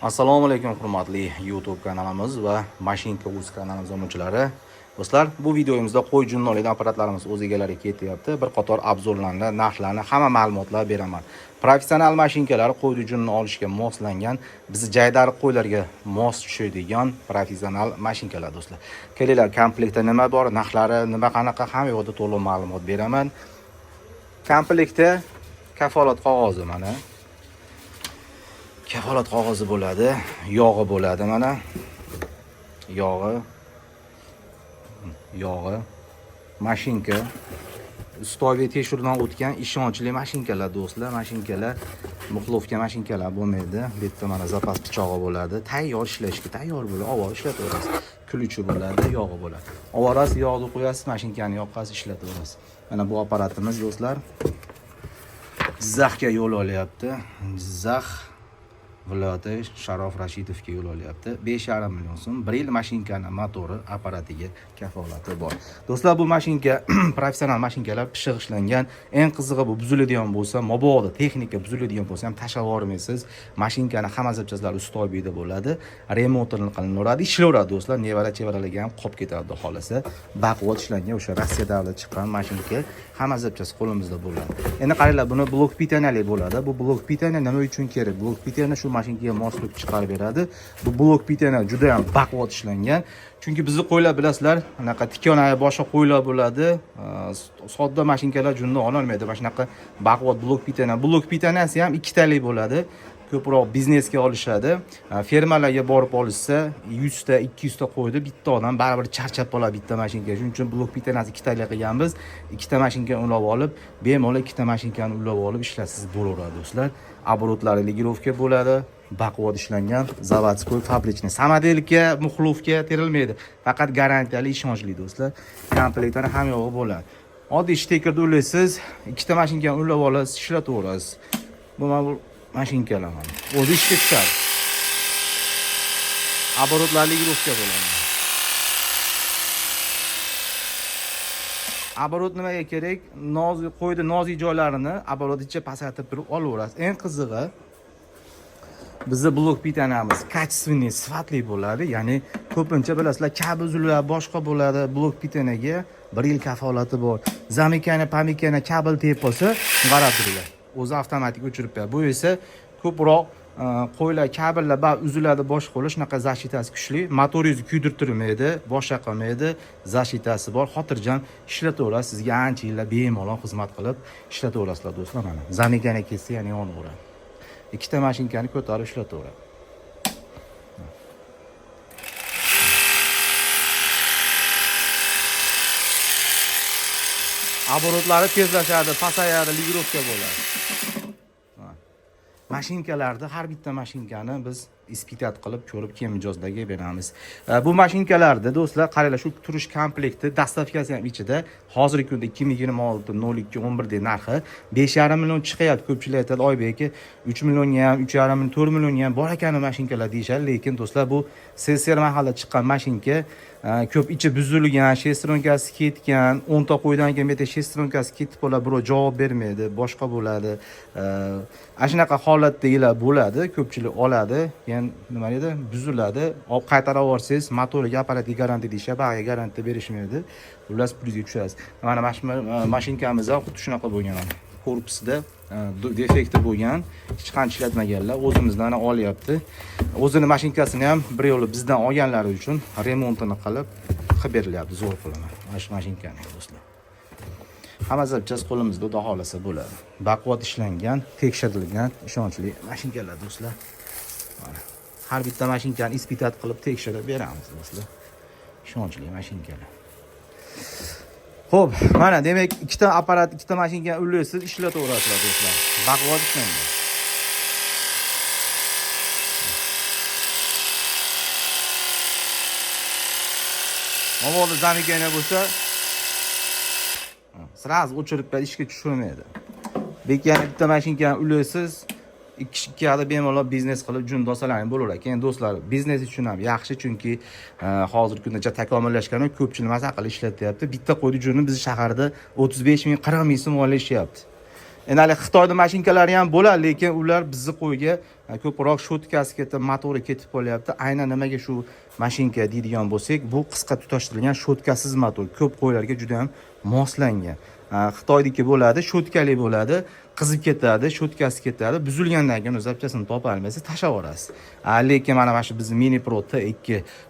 Assalomu alaykum, hurmatli YouTube kanalimiz va Mashinka uz kanalimiz obunachilari. Do'stlar, bu videomizda qo'y junni apparatlarimiz o'z egalariga ketyapti. Bir qator обзор larni, narxlarni, hamma ma'lumotlar beraman. Professional mashinkalar qo'y junni olishga moslangan, bizni jaydari qo'ylarga mos tushadigan professional mashinkalar do'stlar. Kelinglar, komplektda nima bor, narxlari nima, qanaqa, hamma yoqda to'liq ma'lumot beraman. Komplektda kafolat qog'ozi mana. Kafolat qog'ozi bo'ladi, yog'i bo'ladi mana. Yog'i, mashinka, ustoviy tekshiruvdan o'tgan ishonchli mashinkalar do'stlar, mashinkalar мухлёвка mashinkalar bo'lmaydi. Bu yerda mana zapas pichog'i bo'ladi, tayyor ishlashga tayyor bo'ladi, oborib ishlataverasiz. Ключ i bo'ladi, yog'i bo'ladi. Oborasiz, yog'ni qo'yasiz, mashinkani yoqasiz, ishlataverasiz. Mana bu apparatimiz do'stlar Jizzaxga yo'l olyapti. Jizzax viloyati Sharof Rashidovga yo'l olyapti. 5,5 million so'm. 1 yil mashinkani motori, apparatiga kafolati bor. Do'stlar, bu mashinka professional mashinkalar, pishiq ishlangan. Eng qizig'i, bu buziladigan bo'lsa, mabodo texnika buziladigan bo'lsa ham tashlab yubormaysiz. Mashinkani hamma запчасть lari ustoybida bo'ladi. Remontini qilinaveradi, ishlayveradi do'stlar. Nevara chevaralarga ham qolib ketadi xudo xohlasa. Baquvvat ishlangan o'sha Rossiya davlati chiqqan mashinka, hamma запчасть qo'limizda bo'ladi. Endi qaranglar, buni блок питания li bo'ladi. Bu блок питания nima uchun kerak? Блок питания shu mashinkaga moslik chiqarib beradi. Bu блок питания juda ham baquvvat ishlangan. Chunki bizni qo'ylar bilasizlar, anaqa tikon boshqa qo'ylar bo'ladi. Sodda mashinkalar junni ololmaydi. Mana shunaqa baquvvat блок питания. Блок питания si ham ikkitalik bo'ladi. Ko'proq biznesga olishadi. Fermalarga borib olishsa, 100 ta, 200 ta qo'ydi, bitta odam baribir charchab qoladi bitta mashinka. Shuning uchun блок питания si ikkitalik qilganmiz. Ikkita mashinka ulab olib, bemalol ikkita mashinkani ulab olib ishlasangiz bo'laveradi do'stlar. Оборот lari регулировка bo'ladi, baquvvat ishlangan, заводской, фабричный. Самоделка, мухлёвка terilmaydi. Faqat garantiyali, ishonchli do'stlar. Komplektlar hamma yog'i bo'ladi. Oddiy shtekerda ulaysiz, ikkita mashinkani ulab olasiz, ishlataverasiz. Bu mana bu mashinkalar mana. O'zi ishga tushadi. Оборот lar регулировка bo'ladi. Оборот nimaga kerak? Nozik qo'ydi, nozik joylarini оборот icha pasaytirib turib olaverasiz. Eng qizig'i, bizni блок питания miz качественный, sifatli bo'ladi. Ya'ni ko'pincha bilasizlar, kabel uziladi, boshqa bo'ladi. Блок питания ga 1 yil kafolati bor. Замыкание, памыкание, kabel tegib qolsa, qarab turinglar. O'zi avtomatik o'chirib beradi. Bu esa ko'proq qo'ylar, kabellar ba uziladi, boshqa bo'lish, shunaqa защита si kuchli. Motoringizni kuydirtirmaydi, boshqa qilmaydi, защита si bor. Xotirjam ishlataverasiz, sizga ancha yillar bemalol xizmat qilib ishlataverasizlar do'stlar mana. Замыкание ketsa yana yonaveradi. Ikkita mashinkani ko'tarib ishlataveradi. Оборот lari tezlashadi, pasayadi, регулировка bo'ladi. Mashinkalarda har bitta mashinkani biz испытать qilib ko'rib, keyin mijozlarga beramiz. Bu mashinkalarda do'stlar, qaranglar, shu turish komplekti, доставка si ham ichida. Hozirgi kunda 2026 02 11 dek narxi 5,5 million chiqyapti. Ko'pchilik aytadi, Oybek aka, 3 millionga ham, 3,5 million, 4 millionga ham bor ekan mashinkalar deyishadi, lekin do'stlar, bu SSR mahalla chiqqan mashinka, ko'p ichi buzilgan, шестерёнка si ketgan, 10 ta qo'ydan keyin bitta шестерёнка si ketib qoladi, birov javob bermaydi, boshqa bo'ladi. Ana shunaqa holatdagilar bo'ladi, ko'pchilik oladi, keyin nima deydi, buziladi, olib qaytarib yuborsangiz, motoriga, apparatga garantiya deyishadi, bag'ga garantiya berishmaydi. Xullas, pulingizga tushasiz. Mana shu mashinkamiz ham xuddi shunaqa bo'lgan. Korpusida defekti bo'lgan, hech qancha ishlatmaganlar, o'zimizdan olyapti. O'zini mashinkasini ham bir yo'li bizdan olganlari uchun remontini qilib qilib berilyapti, zo'r qilaman mana shu mashinkani do'stlar. Hamma запчасть qo'limizda, xudo xohlasa bo'ladi. Baquvvat ishlangan, tekshirilgan, ishonchli mashinkalar do'stlar. Mana har bitta mashinkani испытать qilib tekshirib beramiz do'stlar. Ishonchli mashinkalar. Xo'p, mana demak, ikkita apparat, ikkita mashinkani ulaysiz, ishlataverasizlar do'stlar. Baquvvat ishlangan. Mabodo замыкание bo'lsa, сразу o'chirib beradi, ishga tushirmaydi. Lekin bitta mashinkani ulaysiz, ikki hada bemalol biznes qilib jun dosalaring bo'laveradi. Keyin do'stlar, biznes uchun ham yaxshi, chunki hozirgi kunda takomillashgan, ko'pchilik maza qilib ishlatyapti. Bitta qo'yni junni bizni shaharda 35 ming, 40 ming so'm olishyapti. Endi hali Xitoyda mashinkalari ham bo'ladi, lekin ular bizni qo'yga ko'proq щётка si ketib, motori ketib qolyapti. Aynan nimaga shu mashinka deydigan bo'lsak, bu qisqa tutashtirilgan щётка siz motor ko'p qo'ylarga juda ham moslangan. Xitoyniki bo'ladi, щётка li bo'ladi, qizib ketadi, щётка si ketadi, buzilgandan keyin запчасть ini topa olmaysiz, tashlab yuborasiz. Lekin mana shu bizni Mini Pro T2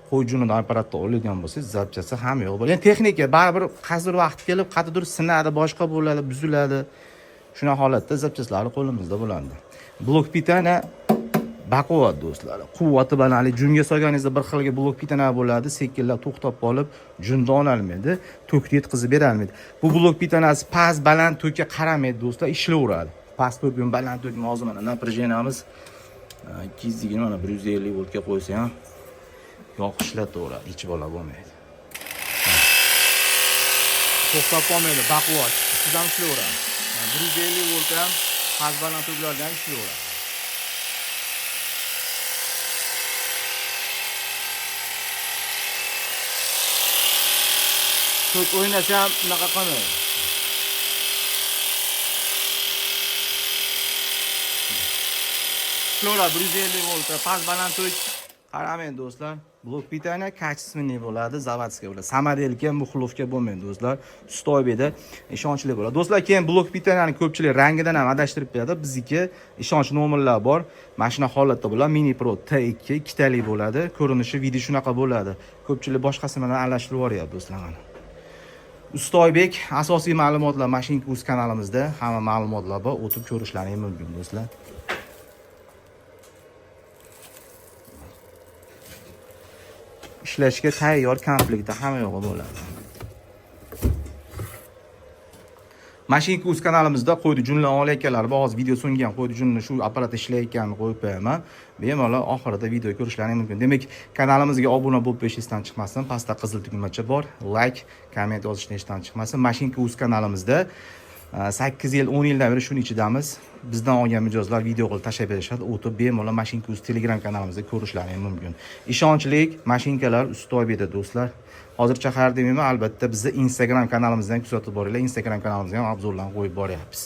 qo'y junidan apparatda oladigan bo'lsangiz, запчасть i ham yo'q bo'ladi. Endi texnika baribir qaysidir vaqt kelib qayerdadir sinadi, boshqa bo'ladi, buziladi. Shunaqa holatda запчасть lari qo'limizda bo'ladi. Блок питания baquvvat, do'stlar, quvvati baland. Junga solganingizda bir xilga блок питания bo'ladi, sekinlab to'xtab qolib, junni ololmaydi, tokni yetkazib berolmaydi. Bu блок питания si past, baland tokka qaramaydi, do'stlar, ishlayveradi. Past tokmi, baland tokmi. Hozir mana напряжение miz 220, mana 150 voltga qo'ysa ham yoqib ishlataveradi, hech balo bo'lmaydi, to'xtab qolmaydi, baquvvat, siz ham ishlayveradi. 150 volt ham, past, baland toklarda ham ishlayveradi. Tok o'ynasa ham unaqa qilmaydi. Ishlayveradi 150 volt, past, baland tok qaramaydi, do'stlar. Блок питания качественный bo'ladi, заводской bo'ladi. Самоделка, мухлёвка bo'lmaydi, do'stlar. Ustoybeda ishonchli bo'ladi. Do'stlar, keyin блок питания ni ko'pchilik rangidan ham adashtirib qo'yadi. Bizniki ishonch nomerlar bor. Mana shunaqa holatda bo'ladi. Mini Pro T2 ikkitalik bo'ladi. Ko'rinishi, вид i shunaqa bo'ladi. Ko'pchilik boshqasi bilan aralashtirib yuboryapti, do'stlar, mana. Ustoybek, asosiy ma'lumotlar Mashinka Uz kanalimizda hamma ma'lumotlar bor, o'tib ko'rishlaring mumkin, do'stlar. Ishlashga tayyor, komplektda hamma yo'g'i bo'ladi. Mashinka Uz kanalimizda qo'ydi junlar olayotganlar bor. Hozir video so'nggi ham qo'ydi junni shu apparat ishlayotganini qo'yib qo'yaman. Bemalol oxirida video ko'rishlaring mumkin. Demak, kanalimizga obuna bo'lib qo'yish esdan chiqmasin. Pastda qizil tugmacha bor. Like, komment yozishni esdan chiqmasin. Mashinka Uz kanalimizda 8 yil, 10 yildan beri shuni ichidamiz. Bizdan olgan mijozlar video qilib tashlab berishadi. O'tib bemalol Mashinka Uz Telegram kanalimizda ko'rishlaring mumkin. Ishonchli mashinkalar Ustoybeda, do'stlar. Hozircha xayr demayman, albatta bizni Instagram kanalimizdan kuzatib boringlar. Instagram kanalimizga ham обзор larni qo'yib boryapmiz.